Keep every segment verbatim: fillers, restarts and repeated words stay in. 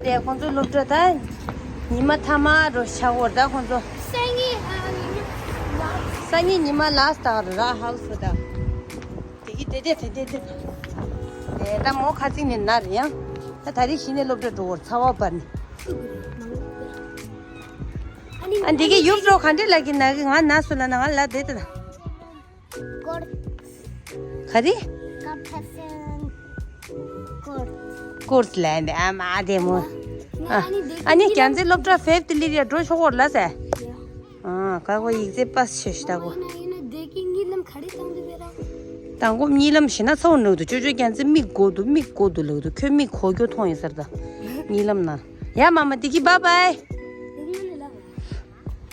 དེ་ཁོང་ཚོ་སློབ་གྲྭ་ད་ཉི་མ་མཐའ་མ་རུ་ཆགས་འོར་ད་ཁོང་ཚོ། སང་ཉིན་ཉི་མ་ལ་སྟག་ར་ཧའུ་སུ་ད། དེ་གི་དེ་དེ་དེ་དེ་དེ། དེ་ད་མོ་ཁ་ཚིག་ནས་ན་རེད་ཡང་། ད་ད་རེས་གཞི་ནས་སློབ་གྲྭ་འགྲོ་འོར་ཚ་བ་བར་ནས། ཨ་འདི་གི་ཡུབ་འགྲོ་ག་འདྲེ་ལ་གི་ན་གི་ང་ན་སུ་ལ་ན་ང་ལ་དེ་དེ་ད། གོར། ག་རེ། ཀ་ཕ་སན་གོར། གོར་ལན་དེ་ཨ་མ་དེ་མོ། ཨ་ཨ་ནི་རྒྱལ་མཚན་སློབ་གྲྭ་ཕེབས་ཏི་ལི་རིའ་འགྲོ་ཆོག་གོར་ལ་ཟེ། ཨ་ཀ་གོ་ཡིག་ཚེ་པ་ཤེས་ད་གོ། དང་པོ་གཉིད་ལམ་ཞེ་ན་ཚ་བོ་ནུ་དུ་ཅོ་ཅོ་རྒྱལ་མཚན་མིག་གོ་དུ་མིག་གོ་དུ་ལག་དུ་ཁྱོད་མིག་གོ་རྒྱུ་མཐོང་ཡིན་ཟེར་ད། གཉིད་ལམ་ན། ཡ་མ་མ་དེ་གི་བཱ་བཱའི།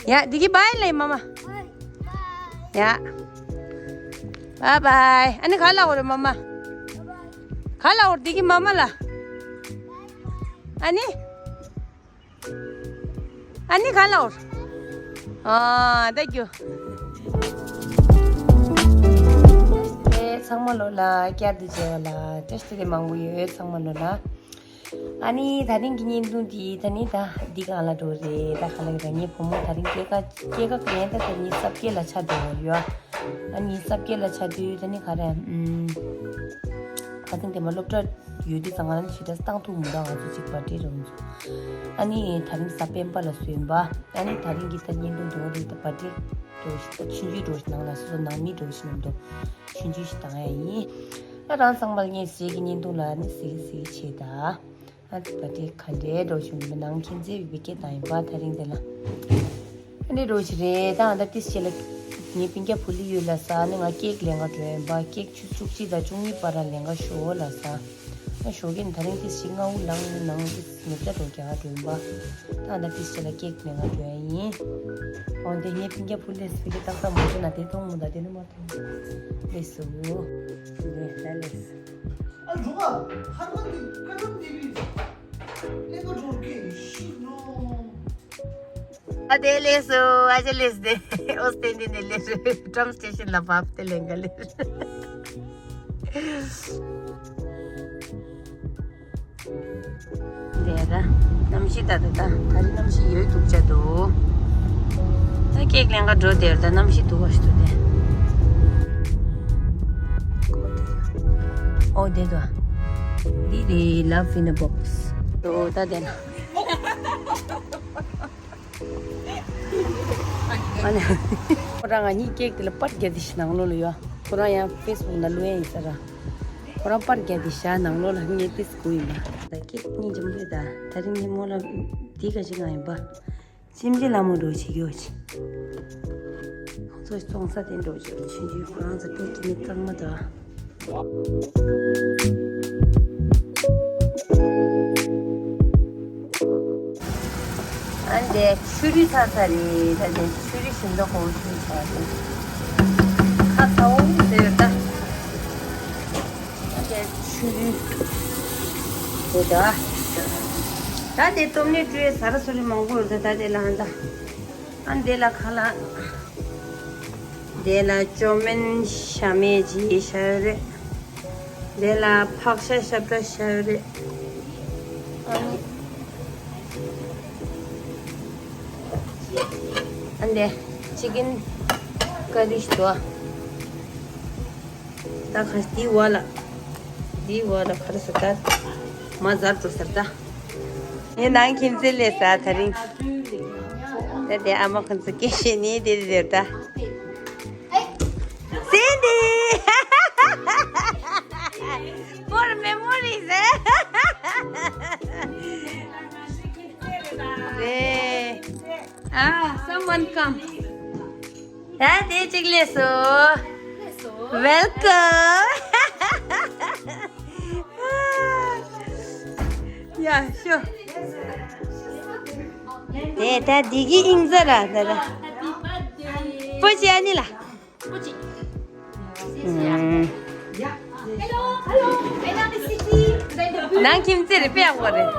ཡ་དེ་གི་བཱའི་ལེ་མ་མ། ཡ། བཱའི་བཱའི། ཨ་ནི་ག་ལ་འོ་རེ་མ་མ། ག་ལ་འོ་རེ་དེ་གི་མ་མ་ལ། ཨ་ནི། ཨ་ནི་ག་ལ་འོ་རེ། ཨ་ད་རྒྱུ། ཨེ་ཚང་མ་ལོ་ལ་བསྐྱར་དུ་མཇལ་བ་ལ་བཀྲ་ཤིས་བདེ་ལེགས་མང་པོ་ཡོད་ཚང་མ་ལོ་ལ། ཨ་ནི་ད་རིང་གི་བརྙན་ཐུང་འདི་ད་ནི་ད་འདི་གང་ལ་འགྲོ་རེད། ད་ག་ལ་རེད། ངའི་བུ་མོ་ད་རིང་སྐྱེས་ཀ་སྐྱེས་ཀ་ངན་ད་ད་ནི་སབ་སྐྱེས་ལ་ཆ་འགྲོ་བ་ཡོད། ཨ་ནི་སབ་སྐྱེས་ལ་ཆ་དུས་ད་ནི་ག་རེ་ཨམ། ད་ཐེངས་དེ་མ་སློབ་གྲྭ་ཡོད་དུས་ཙང་ང་ནི་ཞེ་དྲག་བཏང་ཐུབ་མི་འདུག་ང་ཚོ་ཅིག་པར་ཊི་རུ་ཚོ། ཨ་ནི་ད་རིང་གཟའ་སྤེན་པ་ལ་སོན་པ། ཨ་ནི་ད་རིང་གི་ད་བརྙན་ཐུང་འགྲོ་རེད། ད་པར་ཊི་འགྲོ་ཞིག་ད་ཆུང་ཆུང་འགྲོ་ཞིག་ནང་ལ་སོ་སོ་ནང་མི་འགྲོ་ཞིག་མི་འདུག་ཆུང་ཆུང་ཞིག་བཏང་ཡ་ཡིན། ད་རང་ཚང་མ་ལ་ངས་གཟིགས་ཀྱི་བརྙན་ཐུང་ལ་ནི་གཟིགས་གཟིགས་བྱེད་ད། ཨ་ཙི་པ་དེ་ག་འདྲའི་འགྲོ་བཞིན་པའི་ནང་ཁྱིམ་མཚེས་བི་བི་ཀེ་དང་ཡིན་པ་ད་རིང་དེ་ལ། ཨ་ནི་འགྲོ་བཞིན་རེད། ད་ཨ་ད་ཏིས་ཆེ་ལ་ངའི་སྤུན་ཀྱག་ཕུ་ལི་ཡོད་ལ་ས་ནི་ང་ཀེག་ལེན་ག་འགྲོ་ཡིན་པ། ཀེག་ཆུ་བཅུ་གཅིག་དང་བཅུ་གཉིས་བར་ལ་ལེན་ག་ཤོག་ལ་ས། ང་ཞོགས་ཀས་ད་རིང་ཏིས་ཞིག་སྔ་བོ་ལངས་ནང་ཏིས་ནུབ་ཆ་འགྲོ་རྒྱག་ག་འགྲོ་ཡིན་པ། ད་ཨ་ད་ཏིས་ཆེ་ལ་ཀེག་ལེན་ག་འགྲོ་ཡ་ཡིན། འོ་དེ་ངའི་སྤུན་ཀྱག་ཕུ་ལི་ལས་སི་ཀེ་ཏག་ཏག་མོ་ཆུ་ན་དེ་མཐོང་མོ་ད་དེ་ནི་མ་མཐོང་། ལས་སུ། ལས་ད་ལས། ཨ་འགྲོ་བ་ཧར་པན་གྱི་ཀ་ནམ་དེ་བི་ལེ་ཀ་འགྲོ་གི་ཤི་ནོ། ཨ་དེ་ལས་སུ་ཨ་ཅེ་ལས་དེ་ཨོ་སྟེ་འདི་ནས་ལས་སུ་ཀྲམ་སི་ཊེ་ཤན་ལ་བབས་ཏེ་ལེན་ག་ལས། དེ་ད་གནམ་གཤིས་ད་ད་ད་ད་རིང་གནམ་གཤིས་ཡོད་འདུག་ཅག་འདུག་ད་ཀེག་ལེན་ག་འགྲོ་དེར་ད་གནམ་གཤིས་འདུག་བ་ཞིག་འདུག་དེ། ཨོ་དེ་ད་འདི་རེད། Love in a box། ཨོ་ད་དེ་ན། ཨ་ནི། ཁོ་རང་ང་གཉིས་ཀེག་དེ་ལ་པར་རྒྱག་དེ་ཤི་ནང་ལོགས་ལ་ཡོད། ཁོ་རང་ཡང་ཕེ་སི་བུག་ན་ལོས་ཡིན་ས་ར། ཁོ་རང་པར་རྒྱག་དེ་ཤ་ནང་ལོགས་ལ་ངས་ཏིས་གུ་ཡིན་པ། ད་ཀེག་གཉིས་འཇམ་པོ་ད་ད་རིང་ཉིན་མོ་ལ་དེ་ག་ཅི་གང་ཡིན་པ། སེམས་ཅན་ལ་མོ་འགྲོ་བྱེད་ཀྱི་ཡོད་ཅི། ཁོ་ཚོ་བཙོང་ས་དེ་འགྲོ་བྱེད་ཀྱི་ཆུན་ཆུན་ཁོ་རང་ཚོ་ཀེག་གི་མི་གཙང་མ་ད། ཨ་འདི་ཆུ་རུད་ཚ་ཚ་རེད། ད་འདི་ཆུ་རུད་ཞིམ་མདོག་གོ་ཆུ་ཚ་ཚ། ཁ་ཚ་བོ་ཟེར་ད། ཨ་འདི་ཆུ་རུད་དེ་ད། ད་འདི་སྟོབས་ནི་སྤྲོས་ཟ་ར་སོ་རི་མང་པོ་ཡོད་ད། ད་འདི་ལ་ཨ་ད། ཨ་འདི་ལ་ཁ་ལ། དེ་ལ་ཅོ་མིན་ཤ་མེད་ཅི་ཤ་ཡོད་རེད། དེ་ལ་ཕག་ཤ་ཤ་བཀྲ་ཤ་ཡོད་རེད། ཨ་ནི། ཨ་འདི་ཅི་ཀིན་ཀ་རི་ཞིག་འདུག་ད་ཁ་འདི་བ་ལ། འདི་བ་ལ་ཁ་རི་ས་ད། མ་ཟར་འགྲོ་ཟེར་ད། ངའི་ནང་ཁྱིམ་མཚེས་ལས་ས་ད་རིང་། ད་དེ་ཨ་མ་ཁོང་ཚོ་སྐད་བཤད་ནི་དེ་དེ་ཟེར་ད། Cindy! For memories, eh? ཨ། Someone come. ད་དེ་གཅིག་ལས་སོ། Welcome. Yeah, sure. དེ་ད་འདི་གི་ཨིན་ཟེར་ར་ད་ད། པོ་ཅི་ཨ་ནི་ལ། པོ་ཅི། ཨུམ། Hello, hello. ནང་ཁྱིམ་མཚེས་རེད། དཔེ་ཡག་པོ་རེད།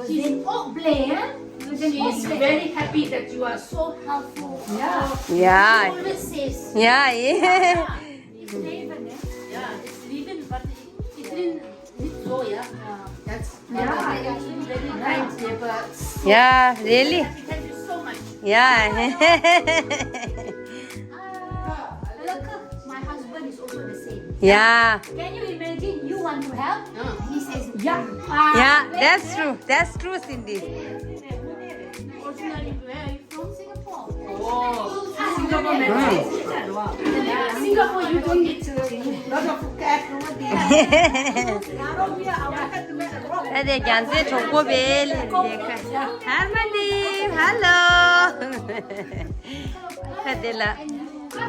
She's all black, eh? She's very happy that you are so helpful. Yeah. Yeah. Always says. Yeah, yeah. Yeah, yeah, actually very kind neighbors. Yeah, really? Thank you so much. Yeah. Look, my husband is also the same. Yeah. Can you imagine you want to help? He says, yeah. Yeah, that's true. That's true, Cindy. Originally, where are you from? Singapore. Oh, Singapore. Singapore, you don't need to. Lot of cat over there. ཨ་དེ་རྒྱལ་མཚན་གྲོགས་པོ་བེལ་ལི་ཁ། ཧར་མན་ལི། ཧ་ལོ། ཁ་དེ་ལ།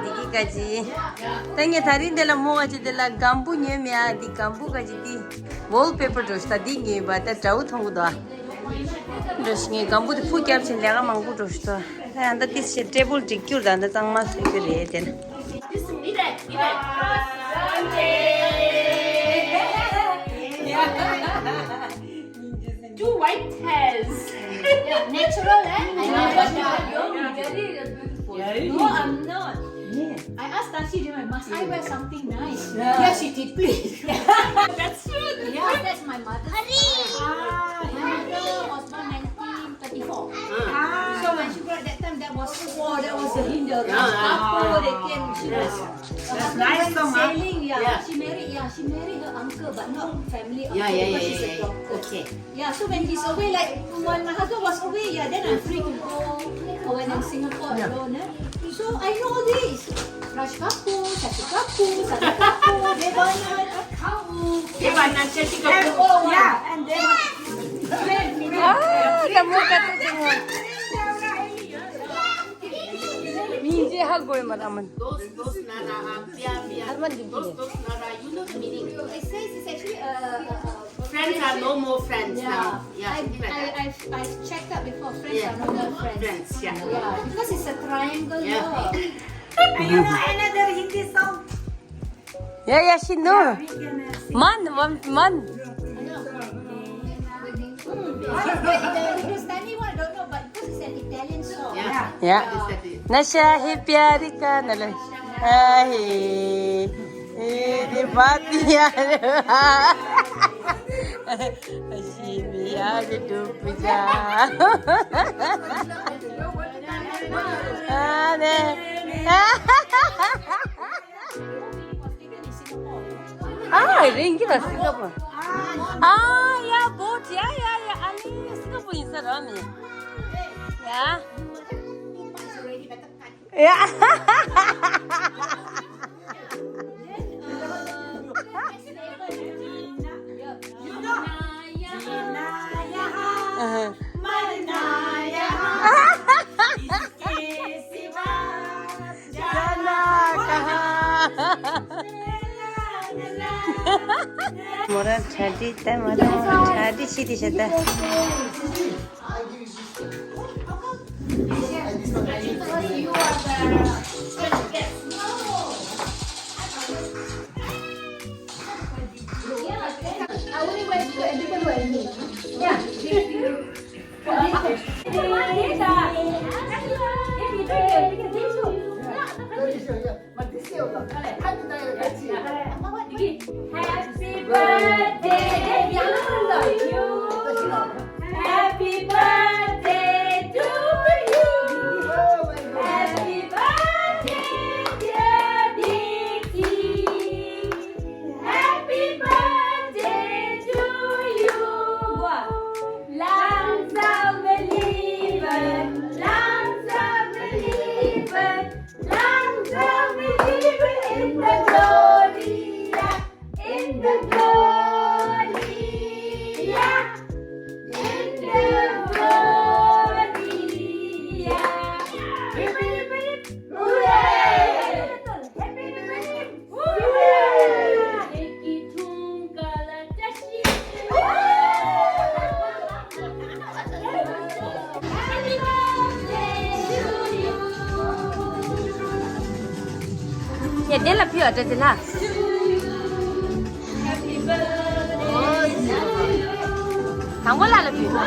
འདི་གི་ཀ་ཅི། ད་ངས་ད་རིང་འདི་ལ་མོ་བ་ཅི་འདི་ལ་སྒམ་བུ་ཉོས་མེད་ཨ། འདི་སྒམ་བུ་ཀ་ཅི་འདི། ཝོལ་པེ་པར་འགྲོ་ཤི་ད་འདི་ཉོས་པ་ད་དྲ་བོ་མཐོང་གི་འདུག་ཨ། འགྲོ་ཤི་ངས་སྒམ་བུ་དེ་ཕུ་བརྒྱབ་ཕྱིན་ལས་ཀ་མང་པོ་འགྲོ་ཤི་ད། ད་ཡང་ད་ཏིས་ཤི་ཊེ་བལ་འགྲིག་རྒྱུར་ད་ད་གཙང་མ་བཟོ་རྒྱུ་རེད་དེ་ན། Two white hairs. Yeah, natural, eh? I know, but you are young, very beautiful. Yeah, really? No, I'm not. Yeah. I asked Tashi, must I wear something nice? Yeah, she did, please. That's true. Yeah, that's my mother's style. Ah, my mother was born nineteen thirty-four. Ah. So when she brought that time, that was war, that was a hinder. Ah, ah. After they came, she was That's nice, though, huh? Sailing, yeah. Yeah. She married, yeah, she married her uncle, but not family uncle Yeah, yeah, yeah, because she's yeah, a yeah. doctor. Okay. Yeah, so when he's away, like, when my husband was away, yeah, then I'm free to go. Or when I'm Singapore Yeah. alone, eh? So I know this. Raj Kapoor, Shashi Kapoor, Sani Kapoor, Dev Anand, Kapoor. Dev Anand, Shashi Kapoor. Oh, yeah, and then. Ah, the more Kapoor, the more. མིང་ཅི་ཧ་གོ་ཡོད་མ་རེད་ཨ་མ། Those, those nana, uh, pia, pia. ཧར་མན་འདི་Those, those nana, you know the meaning. It says it's actually a, a, a Friends are no more friends Yeah. now. Yeah, I, something like I, that. I, I checked up before. Friends Yeah. are no more friends. Friends, yeah. Yeah, because it's a triangle Yeah. love. You know another Hindi song? Yeah, yeah, she know. We can, uh, sing. Man, one, man. Hindustani one, I don't know, but because it's an Italian song. Yeah. Yeah. Exactly. नशा है प्यार का नशा है ये दीवानिया नशे में यार डूब जा अरे Ah, ringgit lah Singapore. Ah, yeah, boat. Yeah, yeah, yeah. Ani Singapore is a rami. Yeah. Yeah. Uh-huh. མོ་རང་གྲ་སྒྲིག་ད་མོ་རང་གྲ་སྒྲིག་ཤི་དེ་ཤ་ད། Happy birthday to you. Happy birthday to you. Happy birthday, dear Dixie. Happy birthday to you. Langsam leben, langsam leben, langsam leben in the Gloria, in the Gloria, in the Gloria. Hip, hip, hip, hip. Hooray! Hip, hip, hip, hip. ཡ་དེ་ལ་ཕུལ་བ་འདྲ་དེ་ལ། དང་པོ་ལ་ལ་ཕུལ།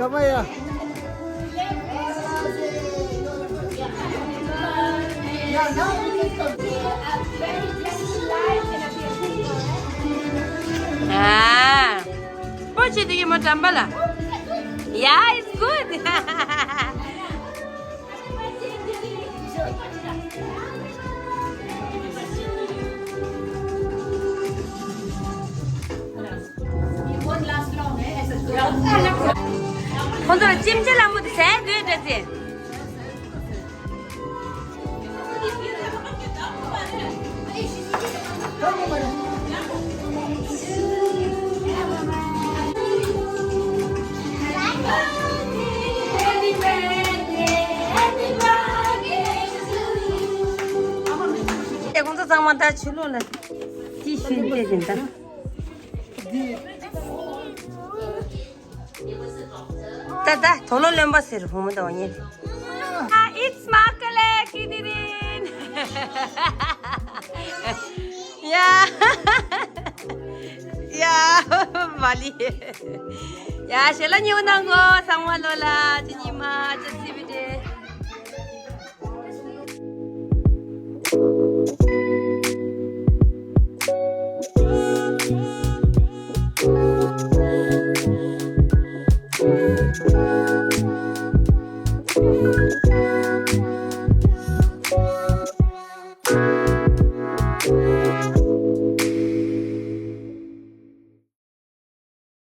Come here. Ah. Pochi di mo tambala. Yeah, it's good. ཁོང་ཚོར་ཅིམ་ཅི་ལ་མོ་དེ་ཟས་དགོས་འདྲ་ཟེར། ཁོང་ཚོ་ཚང་མ་ད་ཆུ་ལོག་ལ་ཅི་ཞུ་ཡིན་ཏེ་ཟིན་ད། ད་ད་དོ་ལོ་རློན་པ་ཟེར་བུ་མོ་དང་ཉེ། Ah, it's Makale Kidirin. Yeah. Yeah, Mali. Yeah, ཞལ་ལག་ཉེ་བོ་གནང་གོ་ཚང་མ་ལོ་ལ་ཅི་ཉི་མ་ཅི།